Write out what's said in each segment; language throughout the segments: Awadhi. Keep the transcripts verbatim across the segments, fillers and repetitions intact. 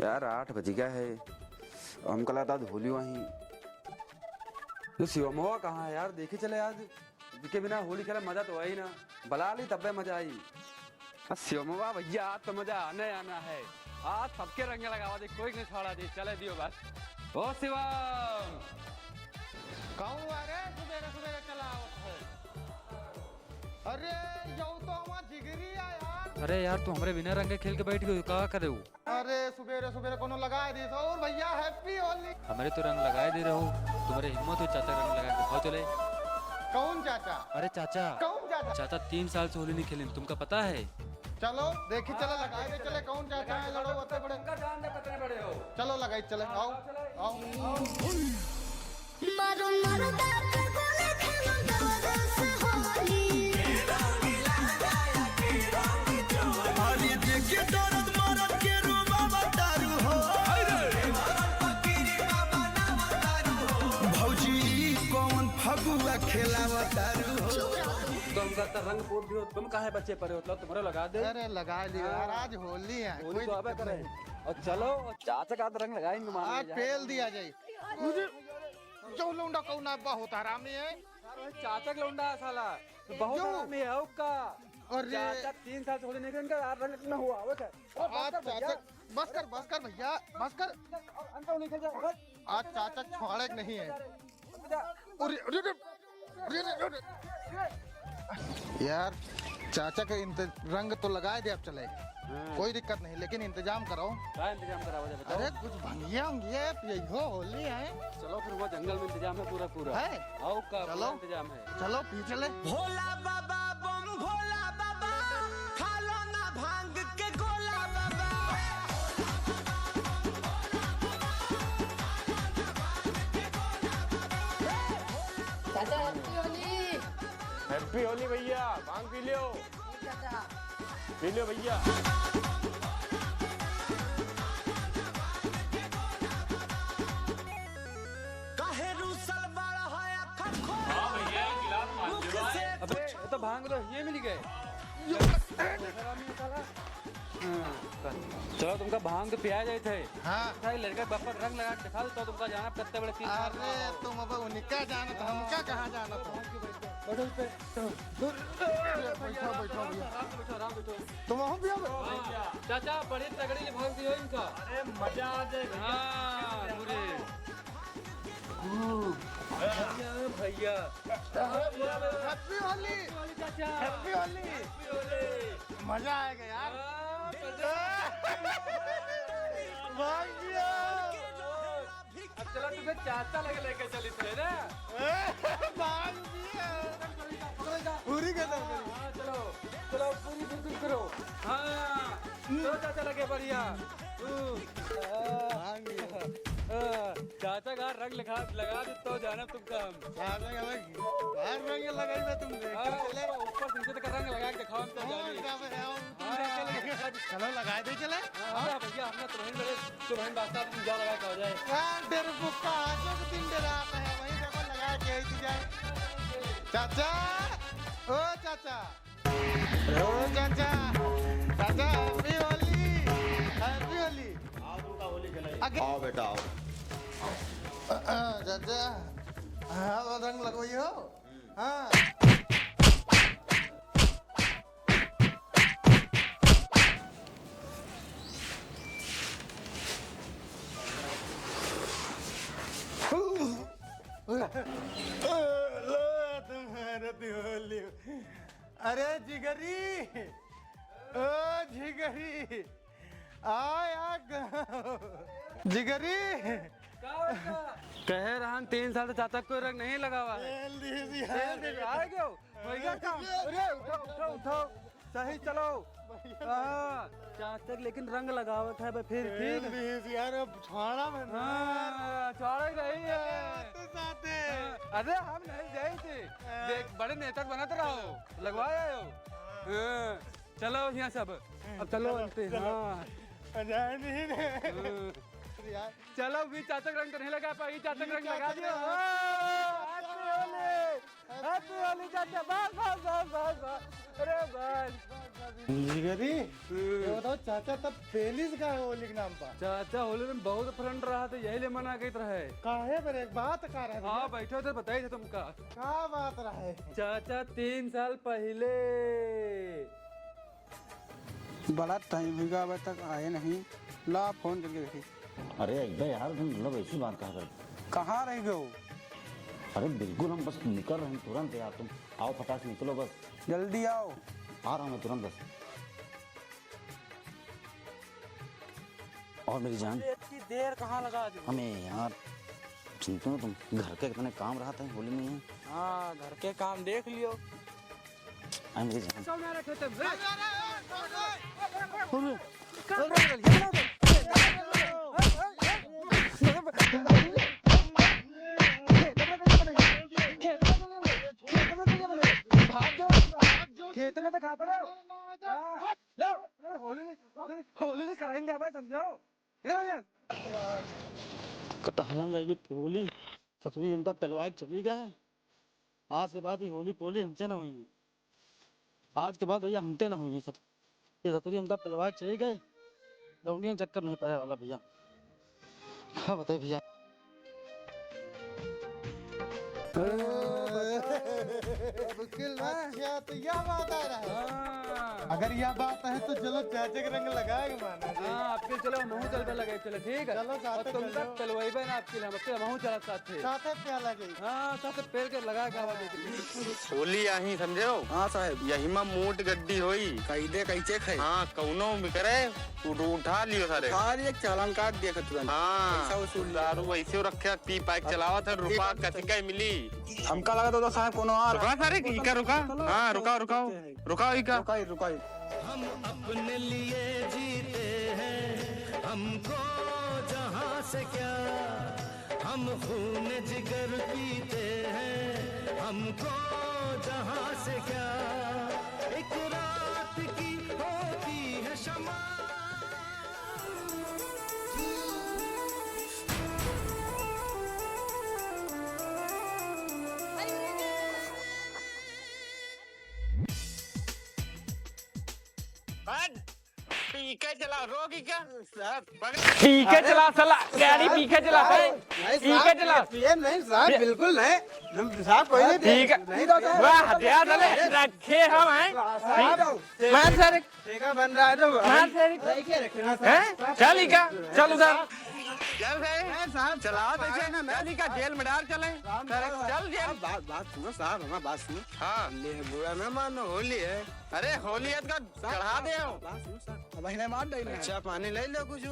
यार, आठ बज गया है, हमका लगता आज होली वहीं। ये शिवमवा कहाँ है यार? देखे चले आज, इनके बिना होली खेले मजा तो आई ना, बुला ली तब्बे मजा आई। आ, शिवमवा भैया, आज तो मजा आने आना है, आज सबके रंग लगावा दे, कोई नहीं छोड़ा दे, चले दियो बस। ओ शिवम! कहूँ अरे सुबेरे सुबेरे चला आवत है। अरे, यौ तो हमार जिगरी है यार। अरे यार, तू हमरे बिना रंग खेल के बैठ गयो, का करे हो? अरे, सुबेरे सुबेरे कोनो लगाए दे। और भैया, happy होली। हमरे तो रंग लगाए दे रहो, तुम्हारे हिम्मत हो चाचा रंग लगा के दिखाओ चले। कौन चाचा? अरे चाचा। कौन चाचा? चाचा तीन साल से होली नहीं खेले, तुमका पता है? चलो, देखी चले, लगाए दे चले, कौन चाचा है, लड़ो, अत्ते बड़े। तुमका जान दे, कितने बड़े हो। चलो, लगाई चले, आओ, आओ। मारो मरदा के गोली खेलो दर्द से होली। अरे देखे दर्द मरद के रोवा बतारू हो। भौजी ई कौन फगुआ खेलावा तारू हो। चुप रहो तुम। तुमका तो रंग पोत दियो, तुम काहे बच्चे पड़े हो? मतलब तुम्हारे लगा दे। अरे लगा लियो यार, हाँ। आज होली है, होली कोई तो आबे दिक्कत करे। नहीं। और चलो, चाचा का तो रंग लगाएंगे, मान आज लो पेल दिया जाए। जो लौंडा कौन है, बहुत हरामी है। अरे चाचा का लौंडा है साला, बहुत क्यों? हरामी है उसका। अरे। चाचा तीन साल से होली नहीं खेले, इनका यार रंग इतना हुआ, वो क्या? ओ, बस आज कर भैया। चाचा, बस कर, बस कर भैया, बस कर। अंदर नहीं खेल जा, बस। आज चाचा छोड़े के नहीं है। अरे, अरे, अरे, अरे, अरे, अरे। यार, चाचा के इंत-, रंग तो लगाए दे, अब चले। हाँ। कोई दिक्कत नहीं, लेकिन इंतजाम कराओ। का इंतजाम करावा जाए, बताओ? अरे, कुछ भंगिया उंगिया पियो, होली है। चलो, फिर वो जंगल में इंतजाम है पूरा, पूरा। है? आओ, का चलो। पूरा इंतजाम है। चलो, पी चले। भोला बाबा, बम भोला बाबा, खा लो ना भांग के गोला बाबा। चाचा, happy होली। Happy होली भैया, भांग पी लियो। चाचा। पी लियो भैया। काहे रूसल बाड़ा है आँख खोल। हाँ भैया, गिलास मान लो। अबे, ये तो भांग तो ये मिल गए। हाँ, चलो, तुमका भांग तो पिया जाए थे। हाँ। अच्छा, ये लड़का के बापा रंग लगा के दिखा दो, तो तुमका जाना कितने बड़े तीन साल अरे, का। तुम अब उनका जाना तो हमका कहाँ जाना था? बैठो इस पे, चलो। बैठो, बैठो, बैठो। आराम से बैठो, आराम से बैठो। तुम वहाँ भी आओ। हाँ, चाचा, बड़ी तगड़ी भांग दी हो इनका। अरे, मजा आ जाए भैया। हाँ, पूरे। भैया, भैया। Happy होली। Happy होली चाचा। Happy होली। Happy होली। मजा आएगा यार। हाँ, मजा। भाग गया। अब चलो, तुम्हें चाचा लगे लेके चली थे ना। भाग गया। पूरी खत्म करी। हाँ, चलो, चलो, पूरी बिल्कुल करो। हाँ, चलो चाचा लगे बढ़िया। हम्म। भाग गया। हाँ, चाचा का रंग लगा, लगा दे तो जाना तुमका हम। चाचा का भाई, बाहर रंग लगाई बे तुम, देख हाँ, चले। ऊपर से नीचे तक रंग लगा के दिखाओ हम तो हाँ, जाने। क्या भाई, आओ, तुम हाँ। देख चले। चलो, लगा दे चले। हाँ, हाँ, भैया, हमने तो वहीं बड़े, तो वहीं बादशाह तुम जा लगा के आ जाए। हाँ, डेढ़ बुक्का, आज के दिन डेढ़ आता है, वहीं देखो लगा के आई थी जाए। चाचा, ओ चाचा। ओ चाचा, चाचा, happy होली, happy होली। आओ, तुमका होली खिलाई। आगे। आओ बेटा, आओ। अ, अ, चाचा, हाँ, वो रंग लगवाई हो? हम्म। हाँ। लो, तुम्हारा होली। अरे जिगरी, ओ जिगरी, आ, आ, जिगरी। का होता? कहे रहन तीन साल से चाचा कोई रंग नहीं लगावा है। तेल दीजिए। तेल दीजिए। आ गयो? भैया काम। अरे उठाओ, उठाओ, उठाओ। सही चलो। भैया। हाँ, चाचा लेकिन रंग लगावत है बे फिर, तेल ठीक? दीजिए यार, अब छोड़ा बना। हाँ, छोड़ा ही नहीं है। तो साथे। हाँ, अरे हम नहीं जाए थे। हाँ। देख, बड़े नेता बनत रहो। लगवाए आयो। हाँ। हाँ, चलो यहाँ सब। अब चलो चलो, अंते, चलो। हाँ। जाए नहीं ने। हाँ। यार। चलो, वी चाचा के रंग तो नहीं लगा पाई, चाचा के रंग लगा दियो। हाँ, happy होली। Happy होली चाचा, बस, बस, बस, बस, बस। अरे बस। जिगरी, हम्म। ये बताओ चाचा, तब पेलिस का है होली के नाम पर? चाचा होली में बहुत friend रहा था, यही ले मना करत रहे। काहे बरे, एक बात का रहे हाँ, भैया? बैठो तो बताई थे तुमका। का बात रहे? चाचा, तीन साल पहिले। बड़ा time हुइगा, अबे तक आए नहीं। ला, phone करके देखी। अरे, अइबे यार, तुम मतलब ऐसी बात कहा कर। कहाँ रह गए हो? अरे, बिल्कुल, हम बस निकल रहे हैं तुरंत यार, तुम आओ, फटाक से निकलो बस। जल्दी आओ। आ रहा हूँ मैं तुरंत बस। और मेरी जान, अरे, इतनी देर कहाँ लगा दी? हमें यार, चिंटू, तुम घर के कितने काम रहते हैं होली में? हाँ, घर के काम देख लियो। आ मेरी जान। खेत में तो खाता रहो। हाँ, लो, होली, होली, होली कराएंगे भाई, समझाओ। कटहला में भी होली, ससुरी जनता पेलवाए चली गए। आज के बाद ये होली पोली हमसे ना हुई। आज के बाद भैया हमसे ना हुई सब। ये ससुरी जनता पेलवाए चली गए। लौंडिया चक्कर नहीं पाया वाला भैया। हाँ, बताइए भैया। मुश्किल ना। अच्छा, तो यह बात आ रहा है। हाँ। अगर यह बात है, तो चलो, चाचा के रंग लगाए के माना जी। हाँ, अब फिर चलो, महू चलबे लगे, चलो, ठीक है? चलो, साथे और तुम चलो। तक चलवाइबे ना आपके लिए, हम अब फिर महू चलत साथे। साथे प्याला गई। हाँ, साथे पेल के लगा के आवा दे। होली आही, समझे हो? हाँ, साहब। यही मा मोट गड्डी होई। कैदे कैसे खाए? हाँ, कौनो भी करे, उठ-, उठा लियो सारे। उठा लिए, चालान काट दिया तुरंत। हाँ, पैसा वसूल लिया। दारू वैसे रखे, पी पाए के अब चलावत है, रुपया कथी का मिली? हमका लगा तो साहब कोनो और रुका सारे, इका रुका। चलो, हाँ, चलो, रुका, रुका। रुका, इका। रुका, रुका। हम अपने लिए जीते हैं, हमको जहां से क्या, हम खून जिगर पीते हैं, हमको जहां से क्या, एक रात की होती है शमा। हट! पी के चला, रोक ही क्या? साहब, पकड़। पी के अरे, चला साला, गाड़ी साहब, पी के चला, साहब, हैं? नहीं, पी साहब, के चला। पी-, पी-, नहीं, साहब, बे- बिल्कुल नहीं। हम, साहब, कोई नहीं पी-, ठीक है। नहीं, तो, साहब, वाह, हथियार डाले, अरे, रखे हम, हैं? साहब, मार सारे। ठेका बन रहा है तो मार सारे। नहीं क्या रखना, साहब? हैं? चल इका, चल उधर। चल बे। ए, साहब, चला साहब, दे, मारो ना, चल इका, जेल में डाल, चले। साहब, चल, साहब, चल जेल। साहब, बात, बात सुनो, साहब, हमारी बात सुनो। हाँ। ले, बुरा ना मानो, होली है। अरे, होली है तो चढ़ा दे हो। बात सुनो, साहब, अब इन्हें मार दे, अच्छा, पानी ले लो कुछ।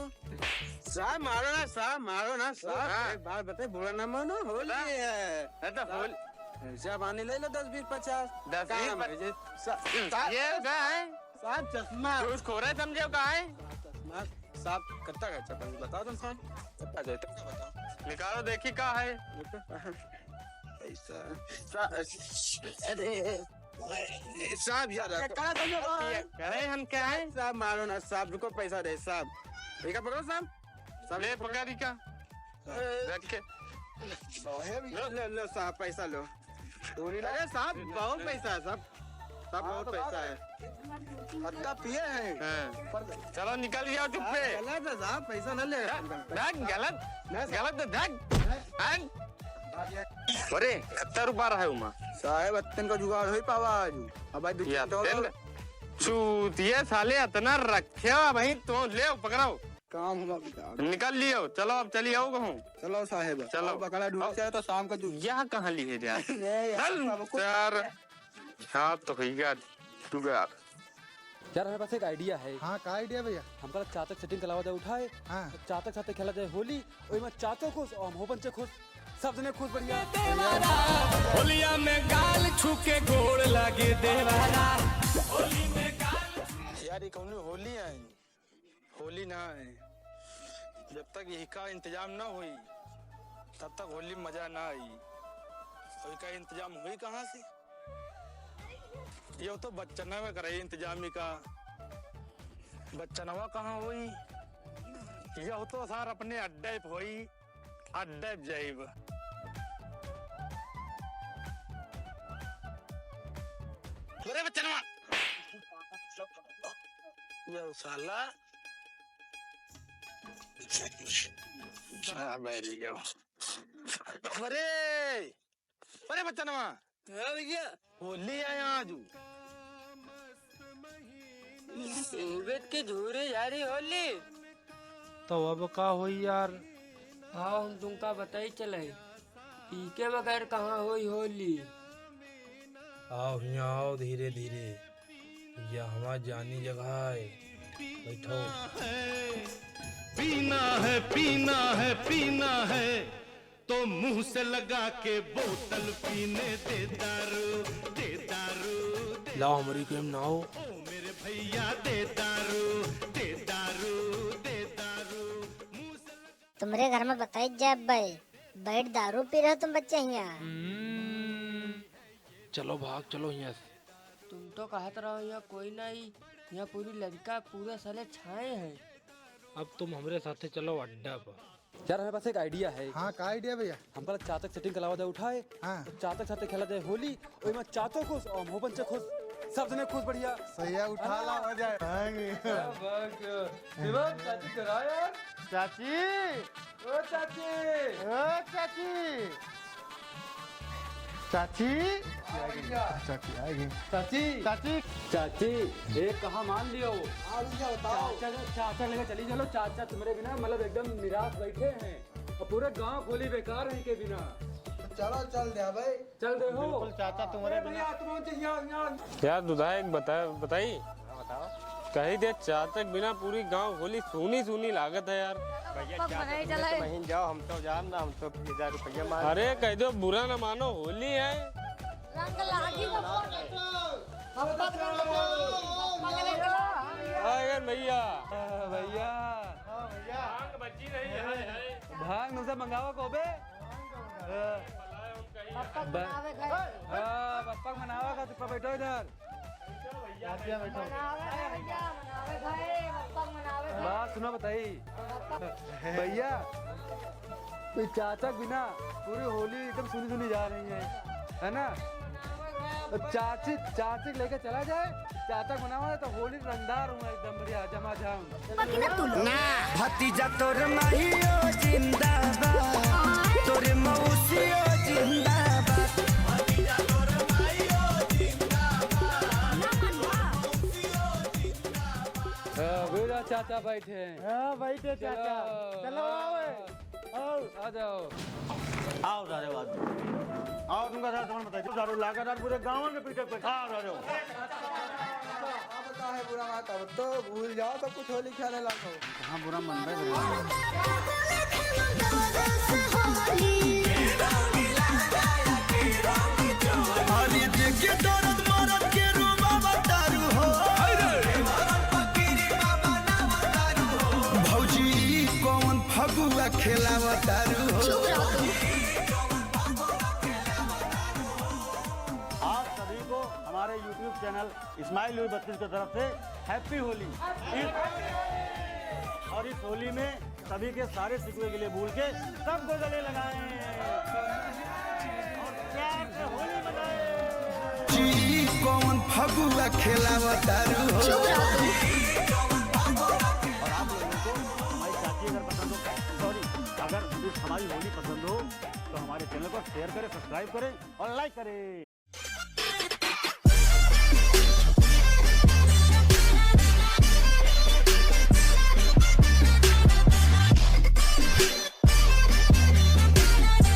साहब, मारो ना, साहब, मारो ना, साहब। हाँ। एक बात बताए, बुरा ना मानो, होली बता। है। अरे, तो साहब, होली खर्चा पानी ले लो दस, बीस, पचास। दस, काम बीस, है जे। सा-, सा-, ये का है? साहब, चश्मा। घूसखोर है, समझे हो का है? साहब, चश्मा। साहब, कितना खर्चा पानी बताओ तुम साहब। कितना जाए, तुम बताओ। निकालो, देखी का है। पैसा। सा-, अरे, साहब यार, क्या, क्या समझे हो? कह रहे हम क्या है? साहब, मारो ना साहब, रुको, पैसा दे साहब। ये का पकड़ो साहब। साहब, ले, पकड़ इका। रख के। लो, लो, लो, साहब, पैसा लो। अरे, साहब, बहुत पैसा है, साहब। साहब, बहुत पैसा है। अत्ता पिए हैं। हाँ। पर चलो, निकल जाओ चुप्पे। गलत है, साहब, पैसा ना ले। भाग, गलत, नहीं, साहब। गलत है, भाग। भाग। अरे, कितना रुपया रहा है उमा? साहब, अत्तन का जुगाड़ हो ही पावा आज। अब भाई, दो या तीन डॉलर। तेल। चूतिए साले, इतना रखे हो भाई, तो ले, पकड़ाओ। काम हम अब निकल लियो, चलो अब चली आओ कहूँ। चलो साहेब, चलो। अब बकरा ढूंढ अब जाए तो शाम का जू- यह कहाँ लिए जा? अरे यार, चल, अब कुछ यार, हाँ तो हुई गया, तू गया। यार, हमारे पास एक idea है। हाँ, का idea भैया? हमका चाचा के setting करावा जाए, उठाए, हाँ। चाचा के साथे खेला जाए होली, ओई में चाचा खुश और हम हो पंचे खुश, सब जने खुश, बढ़िया। होलिया में गाल छू के गोड़ लागे देवारा। होली में गाल छू- यार, ये कौन होली है? होली ना है, जब तक यही का इंतजाम ना होई, तब तक होली में मजा ना आई। और का इंतजाम होई कहाँ से? ये तो बच्चनवा करे इंतजाम ही का, बच्चनवा कहाँ होई? ये तो सार अपने अड्डे पे होई, अड्डे पे जाइब। अरे बच्चनवा, यो साला। हाँ, बैठ गया। अरे, अरे बच्चा नवा। हाँ भैया। होली आया आजू। सोबत के झूरे झारी होली। तो अब का होई यार? हाँ, हम तुमका बताई चले, पी के बगैर कहाँ होई होली? आओ हियाँ आओ धीरे धीरे, यहाँ जानी जगह है, बैठो। पीना है, पीना है, पीना है, तो मुंह से लगा के बोतल पीने दे दारू, दे दारू, दे लाओ हमरी गेम ना हो। ओ मेरे भैया दे दारू, दे दारू, दे दारू, मुंह से लगा तुमरे घर में बताई जाए भाई, बैठ दारू पी रहे हो तुम बच्चे हियाँ। हम्म, चलो भाग, चलो हियाँ से। तुम तो कहत रहो यहाँ कोई नहीं, यहाँ पूरी लड़का पूरे साले छाए हैं। अब तुम हमरे साथे चलो अड्डा पर। यार, हमारे पास एक idea है। हाँ, का idea भैया? हमका चाचा के setting करावा दे, उठाए। हाँ। तो चाचा के साथे खेला जाए होली, ओइमा चाचो खुश और मोहबंचो खुश, सब जने खुश, बढ़िया। सही है, उठा ला, हो जाए। हाँ। क्या बात है। शिवम, चाची कराओ यार। चाची। ओ चाची। ओ चाची। चाची। आ गई क्या? चाची आ गई। चाची। चाची। चाची, ए, कहा मान लियो। आ भैया, बताओ। चाचा, चाचा लेके चली चलो, चाचा तुम्हारे बिना मतलब एकदम निराश बैठे हैं। और पूरे गांव खोली बेकार है इनके बिना। चलो, चल दे भाई। चल दे हो। बिल्कुल चाचा, तुम्हारे अरे बिना। भैया, तुम यहाँ, यहाँ। यार दुधायक बता, बताई। हाँ, बताओ। कही दे, चाचा के बिना पूरी गांव होली सूनी सूनी लागत है यार। भैया, पप्पा चाचा बनाई तुमने चला तो है। महीन जाओ, हम तो जान ना, हम तो बीस हजार रुपया मांग अरे कह दो, बुरा ना मानो, होली है। रंग लागी बप्पा। बप्पा बनाओ। बप्पा बनाओ। आ गए भैया। भैया। भांग बची नहीं है, है। भांग तुमसे मंगावा को बे? बप्पा ब-, मनावे गए। हाँ, बप्पा मनावे का, चुप्पा बैठो इधर। भैया, बैठो। मनावे गए भैया, मनावे गए, बप्पा मनावे गए। बात सुनो, बताई। भैया, तो चाचा के बिना पूरी होली एकदम सुनी सुनी जा रही है, है ना? तो चाची, चाची के लेके चला जाए, चाचा के मनावा तो होली रंगदार हुआ एकदम बढ़िया, जमाझम। भतीजा तोर माहियो जिंदाबाद, तोर मौसियो जिंदाबाद। हाँ, बेटा चाचा बैठे हैं। हाँ, बैठे चाचा। चलो। चलो, आओ। आओ। आ जाओ। आओ सारे, आओ। आओ, तुमका सारे सामान बताइए। सारे लागा सारे पूरे गाँव में पीटे पे। आओ सारे। अब का है बुरा बात, अब तो भूल जाओ सब कुछ, होली खेले लागो। कहाँ बुरा मन रहा है? अरे देख के दर्द मरद के रूबा बतारू हो। भौजी, ई कौन फगुआ खेलावतारू हो? चुप रहो तुम। आप सभी को हमारे YouTube channel Smile U बत्तीस की तरफ से Happy होली। इस, और इस होली में सभी के सारे शिकवे के लिए भूल के सबको गले लगाएं। और प्यार से होली मनाएं। जी, कौन फगुआ खेलावतारू हो? चुप रहो तुम। और आप लोगों को हमारी चाची अगर पसंद हो, sorry, अगर इस हमारी होली पसंद हो तो हमारे channel को share करें, subscribe करें और like करें।